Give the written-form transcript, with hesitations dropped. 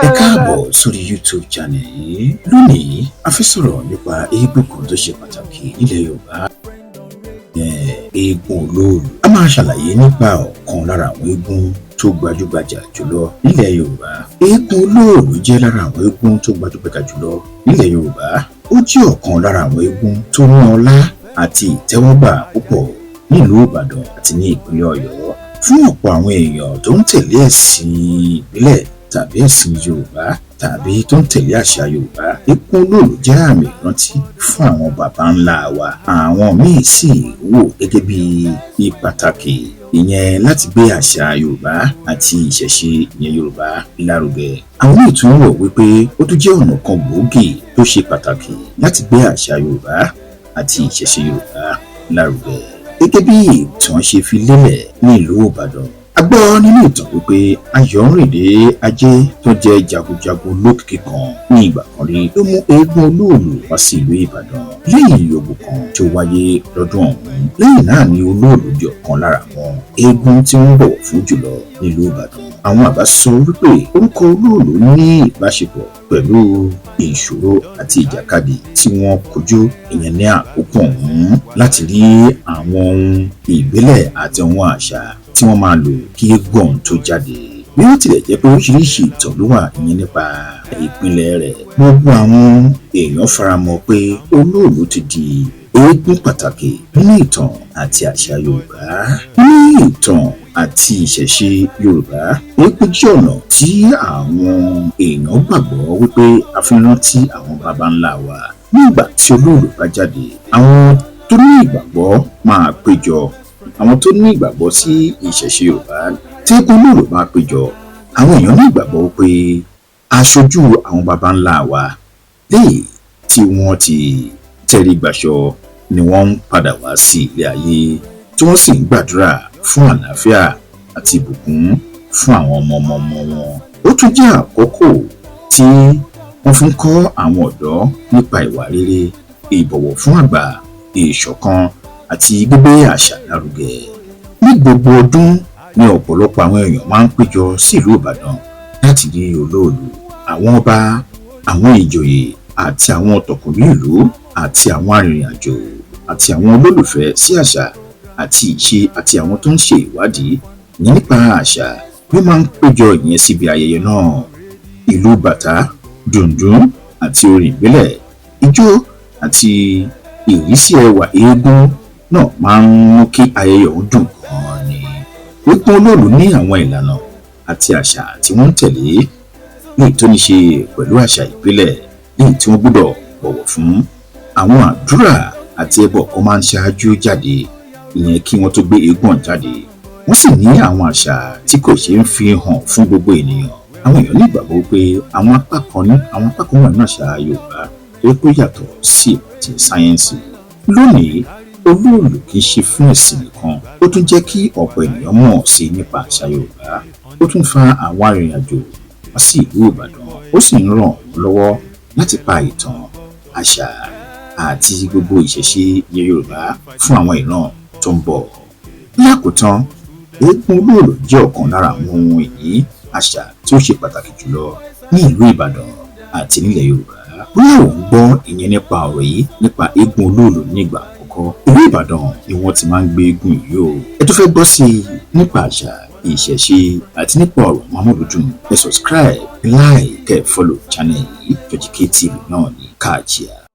Ẹ káàbọ̀ sórí YouTube channel yìí. Lónìí, a fẹ́ sọ̀rọ̀ nípa eégún kan tó ṣe pàtàkì nílẹ̀ Yorùbá, eégún olóòlù. A máa ṣàlàyé nípa ọ̀kan lára àwọn eégún tó gbajúgbajà jùlọ nílẹ̀ Yorùbá. Eégún olóòlù jẹ́ lára àwọn eégún tó gbajúgbajà jùlọ nílẹ̀ Yorùbá. Ó jẹ́ ọ̀kan lára àwọn eégún tó ní ọlá àti ìtẹ́wọ́gbà púpọ̀ nílùú Ìbàdàn àti ní ìpínlẹ̀ Ọ̀yọ́. Fún ọ̀pọ̀ àwọn èèyàn tó ń tẹ̀lé ẹ̀sìn ìbílẹ̀ tàbí ẹ̀sìn Yorùbá tàbí tó ń tẹ̀lé àṣà Yorùbá, eégún olóòlù jẹ́ àmì ìrántí fún àwọn baba ńlá wa. Àwọn míì sì wò gẹ́gẹ́ bí pàtàkì, ìyẹn láti gbé àṣà Yorùbá àti ìṣẹ̀ṣe ìyẹn Yorùbá lárugẹ. Àwọn míì tún wò wípé ó tún jẹ́ ọ̀nà kan gbòógì tó ṣe pàtàkì láti gbé àṣà Yorùbá àti ìṣẹ̀ṣe Yorùbá lárugẹ. Gẹ́gẹ́ bí ìtàn ṣe fi lélẹ̀ ní ìlú Ìbàdàn, a gbọ́ nínú ìtàn wípé Ayọ̀rìndé Ajé, tó jẹ́ jagunjagun olókìkí kan ní ìgbà kan rí, ló mú eégún olóòlù wá sí ìlú Ìbàdàn lẹ́yìn ogun kan tí ó wáyé lọ́dún ọ̀hún. Lẹ́yìn náà ni olóòlù di ọ̀kan lára àwọn eégún tí wọ́n bọ̀wọ̀ fún jùlọ nílùú Ìbàdàn. Àwọn àgbà sọ wípé orúkọ olóòlù ní ìbáṣepọ̀ pẹ̀lú ìṣòro àti ìjàkadì tí wọ́n kojú, ìyẹn ní àkókò ọ̀hún, láti rí àwọn ohun ìbílẹ̀ àti àwọn àṣà tí wọ́n máa lò kí eégún ọ̀hún tó jáde. Bí ó tilẹ̀ jẹ́ pé oríṣiríṣi ìtàn ló wà, ìyẹn nípa ìpínlẹ̀ rẹ̀, gbogbo àwọn èèyàn faramọ́ pé olóòlù ti di eégún pàtàkì nínú ìtàn àti àṣà Yorùbá. Nínú ìtàn àti ìṣẹ̀ṣe Yorùbá, eégún jẹ́ ọ̀nà tí àwọn èèyàn gbàgbọ́ wípé a fi ń rántí àwọn baba ńlá wa. Nígbà tí olóòlù bá jáde, àwọn tó ní ìgbàgbọ́ máa péjọ. Àwọn tó ní ìgbàgbọ́ sí ìṣẹ̀ṣe Yorùbá, tí eégún olóòlù bá péjọ, àwọn èèyàn ní ìgbàgbọ́ pé aṣojú àwọn baba ńlá wa léyìí tí wọ́n ti tẹrí gbaṣọ ni wọ́n ń padà wá sí ilé ayé, tí wọ́n sì ń gbàdúrà fún àlàáfíà àti ìbùkún fún àwọn ọmọ ọmọ ọmọ wọn. Ó tún jẹ́ àkókò tí wọ́n fi ń kọ́ àwọn ọ̀dọ́ nípa ìwà rere, ìbọ̀wọ̀ fún àgbà, ìṣọ̀kan àti gbígbé àṣà lárugẹ. Ní gbogbo ọdún ní ọ̀pọ̀lọpọ̀ àwọn èèyàn máa ń péjọ sí ìlú Ìbàdàn láti rí olóòlù. Àwọn ọba, àwọn ìjòyè àti àwọn ọ̀tọ̀kùlú ìlú àti àwọn arìnrìn-àjò àti àwọn olólùfẹ́ sí àṣà àti ìṣe àti àwọn tó ń ṣe ìwádìí nípa àṣà ló máa ń péjọ ìyẹn síbi ayẹyẹ náà. Ìlù bàtà, dùndún àti orin ìbílẹ̀, ijó àti ìrísí ẹwà eégún náà máa ń mú kí ayẹyẹ ọ̀hún dùn gan-an ni. Eégún olóòlù ní àwọn ìlànà àti àṣà tí wọ́n ń tẹ̀lé léyìí tó ní ṣe pẹ̀lú àṣà ìbílẹ̀, léyìí tí wọ́n gbọ́dọ̀ bọ̀wọ̀ fún. Àwọn àdúrà àti ẹbọ kan máa ń ṣáájú jáde, ìyẹn kí wọ́n tó gbé eégún ọ̀hún jáde. Wọ́n sì ní àwọn àṣà tí kò ṣeé fi hàn fún gbogbo ènìyàn. Àwọn èèyàn ní ìgbàgbọ́ pé àwọn apá kan wà nínú àṣà Yorùbá tó yẹ kó yàtọ̀ sí ti sáyẹ́ǹsì. Lónìí, olóòlù kì í ṣe fún ẹ̀sìn nìkan. Ó tún jẹ́ kí ọ̀pọ̀ ènìyàn mọ̀ sí nípa àṣà Yorùbá. Ó tún fa àwọn arìnrìn-àjò wá sí ìlú Ìbàdàn. Ó sì ń ràn wọ́n lọ́wọ́ láti pa ìtàn, àṣà àti gbogbo ìṣẹ̀ṣe ilẹ̀ Yorùbá fún àwọn ìran tó ń bọ̀. Lákòótán, eégún olóòlù jẹ́ ọ̀kan lára àwọn ohun ìní àṣà tí ó ṣe pàtàkì jùlọ ní ìlú Ìbàdàn àti nílẹ̀ Yorùbá. Bóyá ò ń gbọ́ ìyẹn nípa ọ̀rọ̀ yìí, nípa eégún olóòlù nígbà àkọ́kọ́, ìlú Ìbàdàn ni wọ́n ti máa ń gbé eégún yìí o. Ẹ tó fẹ́ gbọ́ sí i nípa àṣà, ìṣẹ̀ṣe àti nípa ọ̀rọ̀ amúlùdùn, ẹ subscribe, like, kẹ́ ẹ follow channel yìí. George KTV náà ní káàkiri.